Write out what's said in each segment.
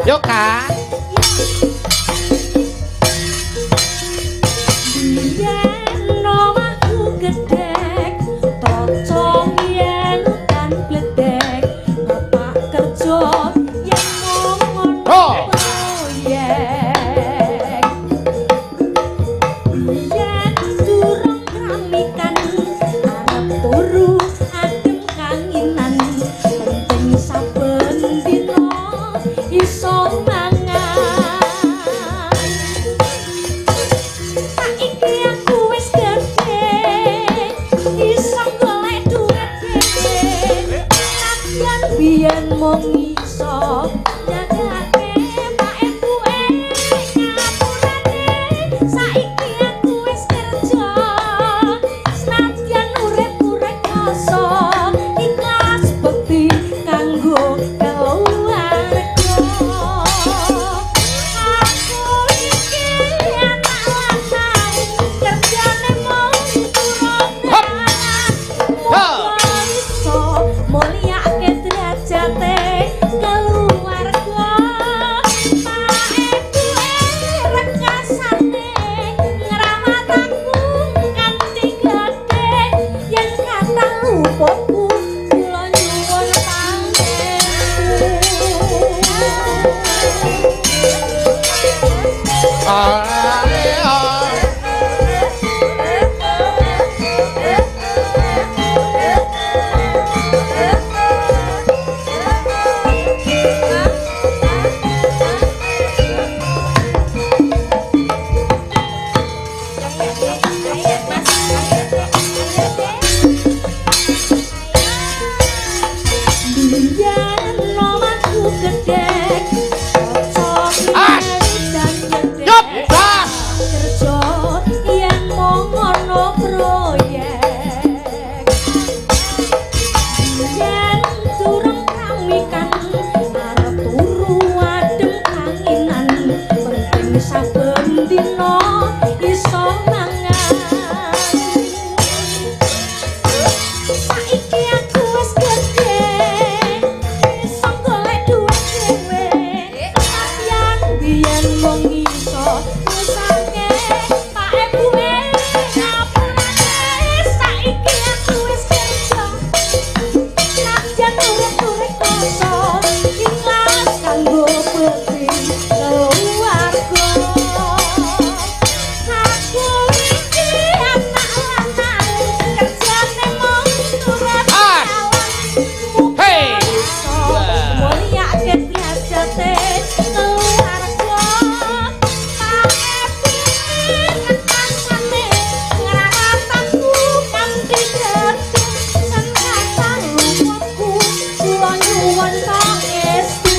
Yo Kak. Yen omahku gedhek, tocong yen udan bledek, bapak kerja yen mung ngono proyek. Yen durung kramikan arep turu adem kanginan, penting saben dina iso mangan. Saiki aku wis gedhe, iso golek duit dhewe. Nadyan biyen mung iso jagake pak ebuke, ngapurane saiki aku wis kerja. Senadyan uripku rekoso, ikhlas bekti kanggo keluarga. Aku iki anak lanang, kerjane mung turunan. Muga iso mulyake derajate keluarga. Pak ebuke rekasane ngrawat aku kanthi gedhe, yen kathah luputku kula nyuwun pangestu. Biyen omahku gedhek, cocok As. yen udan Yup, bledek. gas. Kerja yen mung ana proyek. Yen durung kramikan arep turu adem kanginan, penting saben dina iso mangan. Saiki aku wis gedhe, iso golek duit dhewe. Nadyan biyen mung iso nyusahke pak ebuke, ngapurane saiki aku wis kerja. Nadyan uripku rekoso, ikhlas kanggo bekti keluarga. Aku iki anak lanang, kerjane mung turut As. dalan. Muga Hey. iso mulyake derajate keluarga. Pak ebuke rekasane ngrawat aku kanthi gedhe, sen kathah luputku kula nyuwun pangestu.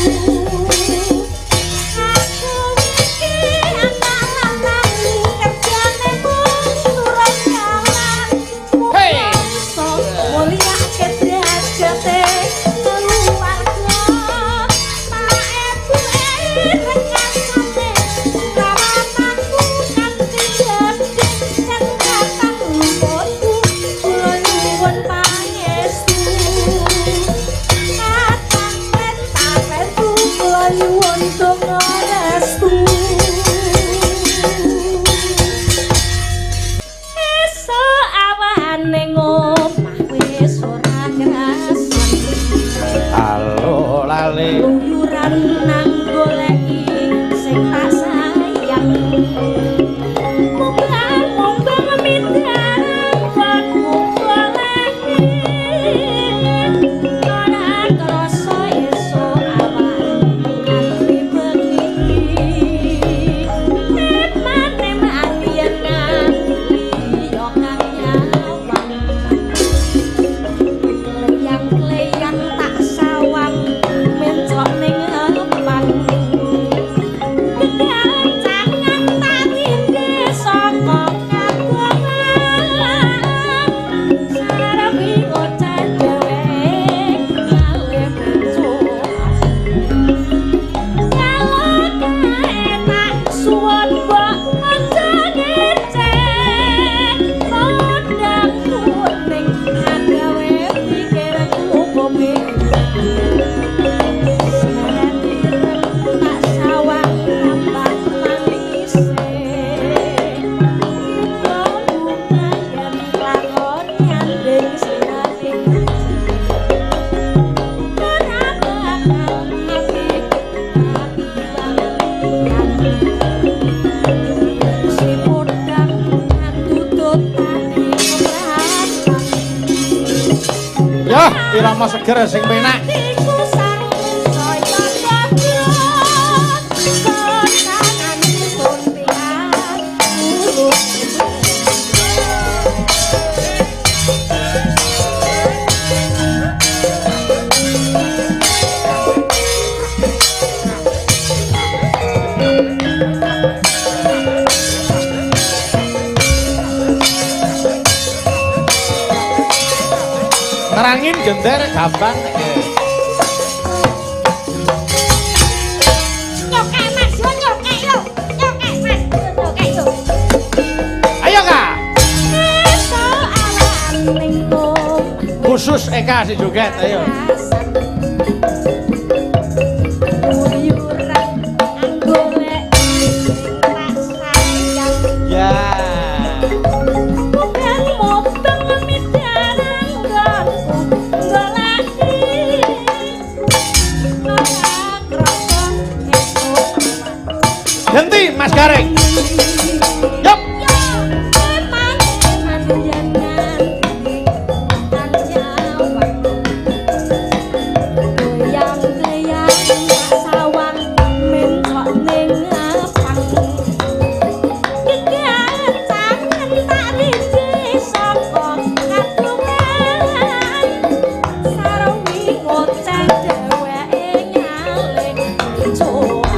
Irama seger sing penak. Nerangin gender gampang. Nyokek Mas, yo nyokek yo. Nyokek Mas, nyokek yo. Ayo Kak. Khusus Eka si joget, ayo. Ya. Ganti Mas Gareng. Yop.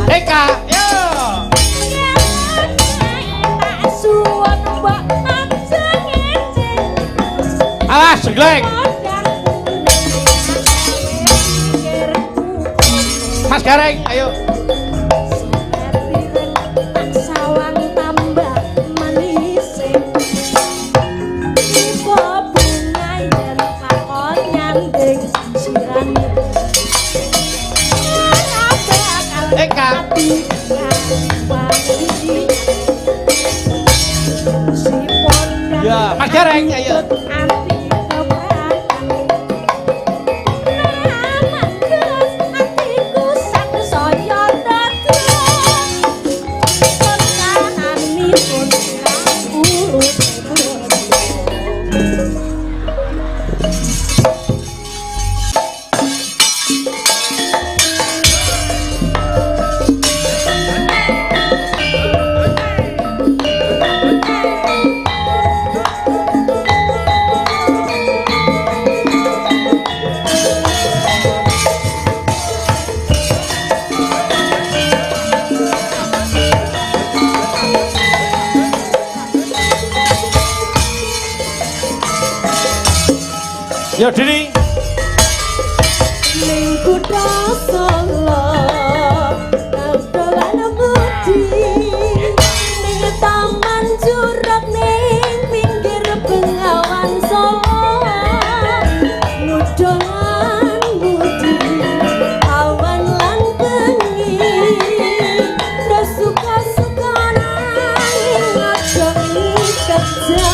Eka, yo. Awas jegleng. Mas Gareng, ayo. Eka. Ya, Mas Gareng, ayo. Yo Dini. Ning kutha Solo dolan budi ning taman curug ning pinggir Bengawan Solo nudolan budi awan lan bengi do suka-suka nanging aja ngikat janji.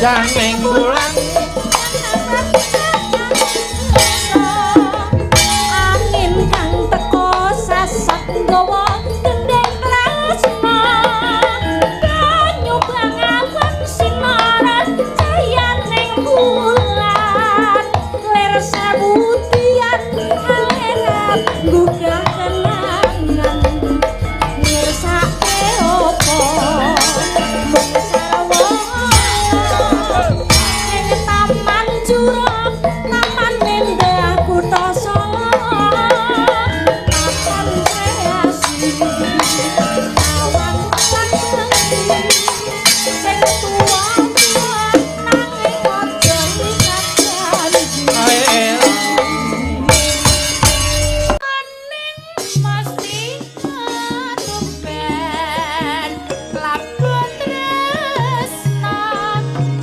Janing bulan angin kang teko sasak nggawa gendeng tresna banyu bangawan sinaran cayaning bulan lir sawutian alerap gugah kenangan ngirsake opo mung sarwa ing taman jurang taman endah kutha Solo papan kreasi awan lan bengi sing tuwa-tuwa nanging aja ikat janji. Kening mesti ketuban lagu tresna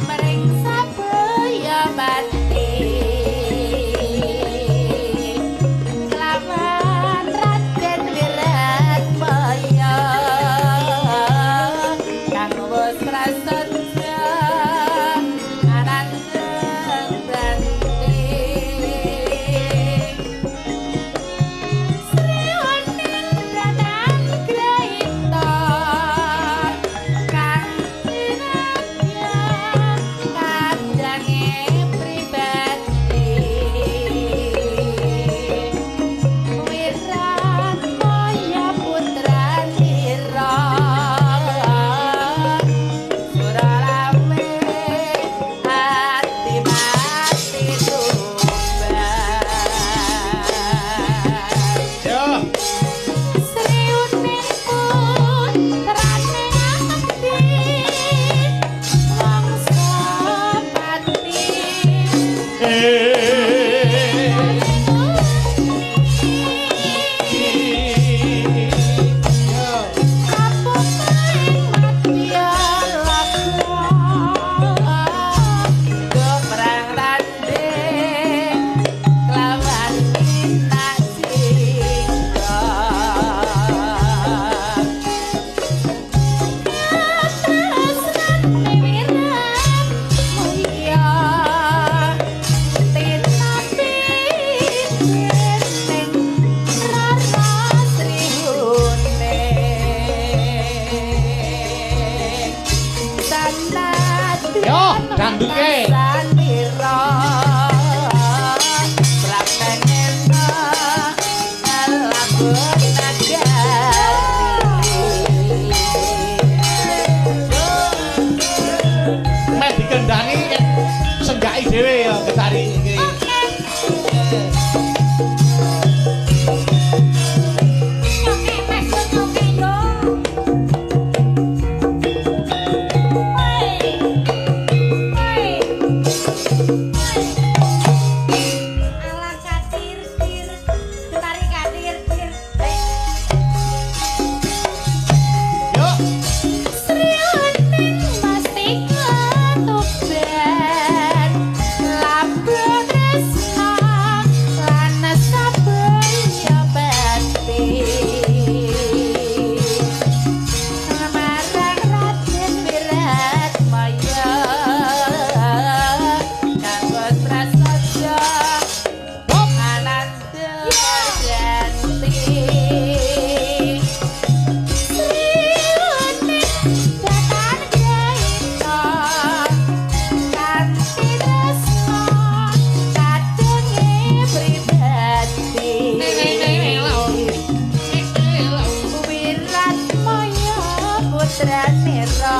mring sabaya pati kelawan Raden Wiratmaya kang wis prasaja anandeng banti. Sriwaning Bratan Graita kang tinadya kadange pribadi Wiratmaya putranira Suralawe ati mati tumbal. Yo. Sriuning putrane abdi wangsa pati. Kapukaing madya laga perang tanding kelawan kinasingga. Katresnane Wiratmaya tinapi dening Rara Sri Huning. Sanadyan Yo, dangdutke. Sanira prapengena lagu nagari. Meh dikendangi senggaki dhewe ya ketari iki. Nyoke Mas, nyoke yo. Oi. Oi. Ala katir tir, ketari katir tir. Yo. Sriwaning mesti ketuban labu tresna lan sabaya pati marang Raden Wiratmaya kang wis prasaja ananda janti. Sriwaning datan graita kanthi tresna kadunge pribadi Wiratmaya putranira